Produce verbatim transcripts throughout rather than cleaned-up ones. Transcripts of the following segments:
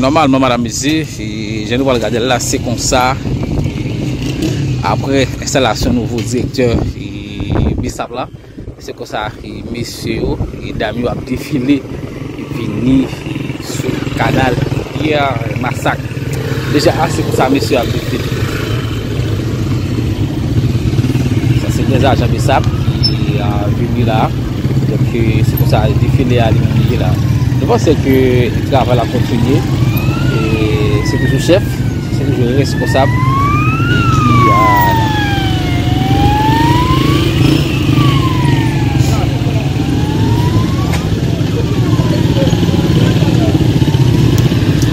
Nòmalman, madanm, mesye, e, jan nou pral gade l la, se konsa, e, apre enstalasyon nouvo direktè, e, BISAP la, se konsa, e, mesye yo, e, dam yo ap defile, e, vini, e, sou kanal Rivyè Masak. Deja, a, se konsa mesye yo ap defile. Sa se de zajan BISAP ki, a, vini la. Donk, e, se konsa defile a li menm li ye la. Nou panse ke travay la kontinye. E se toujou chèf, se toujou responsab. E ki, a,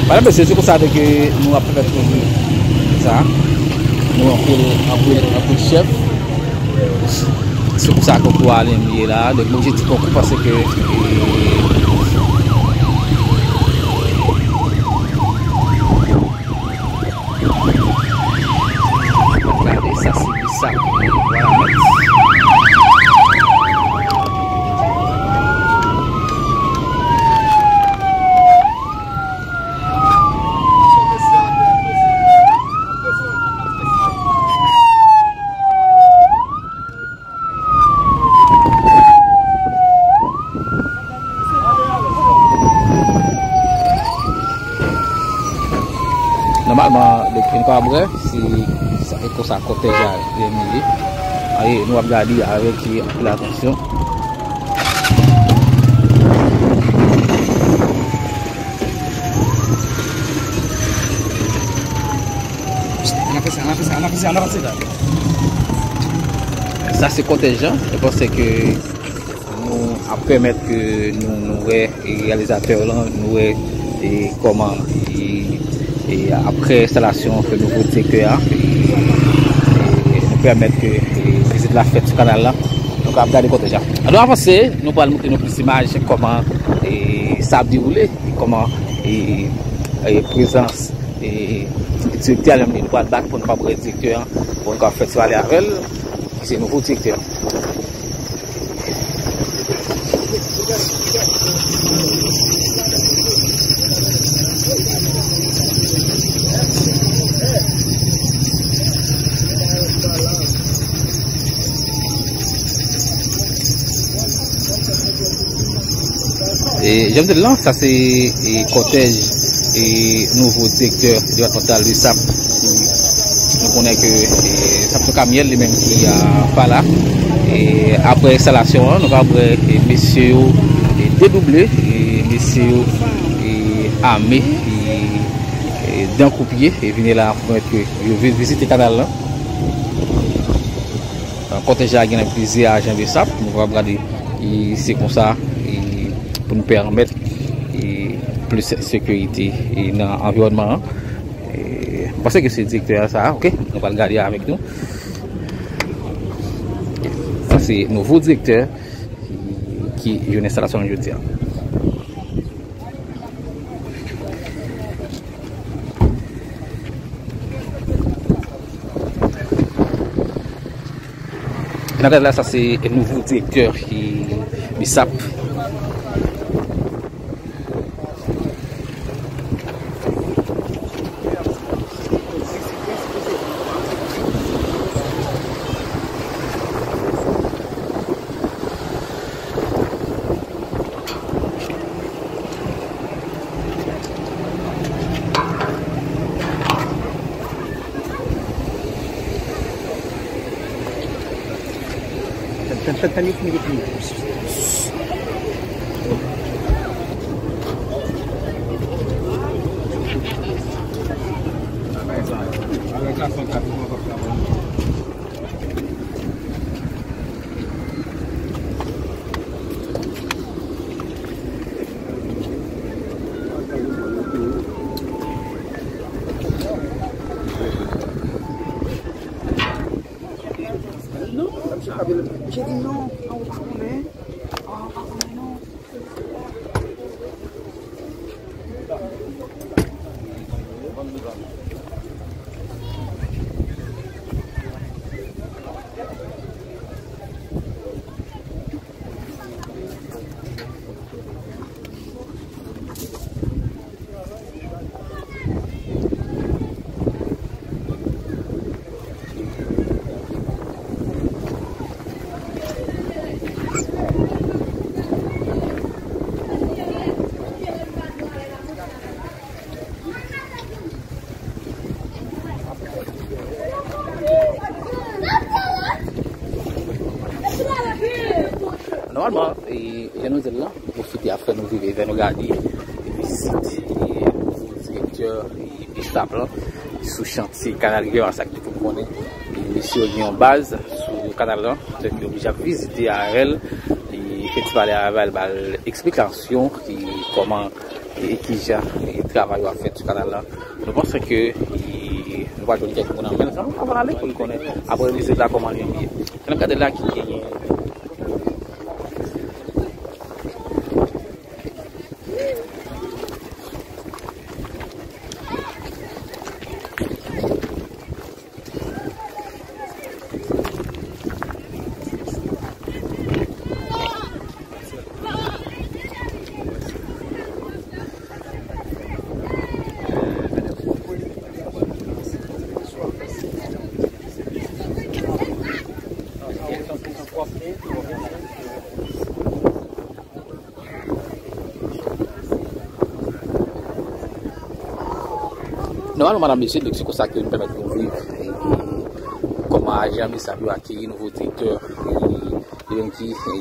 Madanm, mesye, se konsa ke nou ap fè tout sa. Nou anpil, anpil, anpil chèf. Se konsa konkou a li menm ye la. Donk, nou oblije di konkou paske, e, Gade sa, se BISAP. Vwala nèt. Nòmalman, depi nou ka wè, se sa, e konsa kòtèj la ye. Aye, nou ap gade avèk anpil atansyon. Ann avanse, ann avanse, ann avanse, ann avanse la. Sa se kòtèj la. Mwen panse ke nou ap pèmèt ke nou, nou wè, e, reyalizatè yo lan, nou wè, e, kòman, e, e, apre enstalasyon ke nouvo direktè a, e, e, nou pèmèt ke, e, vizit la fèt sou kanal la. Nou ka ap gade kòtèj la. Ann nou avanse, nou pral montre nou plis imaj kòman, e, sa ap dewoule, e kòman, e, e, prezans, e, direktè a li menm li, nou pral bat pou nou kapab wè direktè a, pou nou kapab fè ti pale avè l. Se nouvo direktè. E, jan m te di w lan, sa se, e, kòtèj, e, nouvo direktè depatmantal BISAP. Nou konnen ke, e, Sapso Kamyèl li menm ki, a, pa la. E, apre enstalasyon an, nou ka wè, e, mesye yo, e, dedouble, e, mesye yo, e, ame, e, e, dan kou pye, e vini la pou pèmèt ke yo vi-, vizite kanal lan. Kòtèj la gen plizyè ajan BISAP, nou ka gade, e, se konsa, e, pou nou pèmèt, e, plis sekirite, e, nan anviwònman an. E, m panse ke se direktè a sa, oke? Nou pral gade avèk nou. Sa se nouvo direktè, e, ki jwenn enstalasyon l jodi a. N ap gade la, sa se nouvo direktè, e, BISAP. Tann, tann, tann, tann, yo fini, yo fini. Non, misye di non, an ou pa konnen. E jan nou di l lan, nou pwofite ap fè nou viv Everno Gardy, vizit e nouvo direktè e Bishop lan sou chantye kanal Rivyè a, sa ki tout moun konnen. E misye gen yon baz sou kanal lan, donk li oblije ap vizite avè l, e fè ti pale avè l, ba l eksplikasyon e kòman e kijan e travay yo ap fèt sou kanal lan. Nou panse ke e nou va jwenn kèk moun nan men l, sa nou va ale pou n konnen apre vizit la kòman li ye. Ann gade la ki genyen. Nòmalman, madanm, mesye, donk se konsa ke nou pèmèt nou viv, e, kòman ajan administratif yo akeyi nouvo direktè, e, li menm ki, e,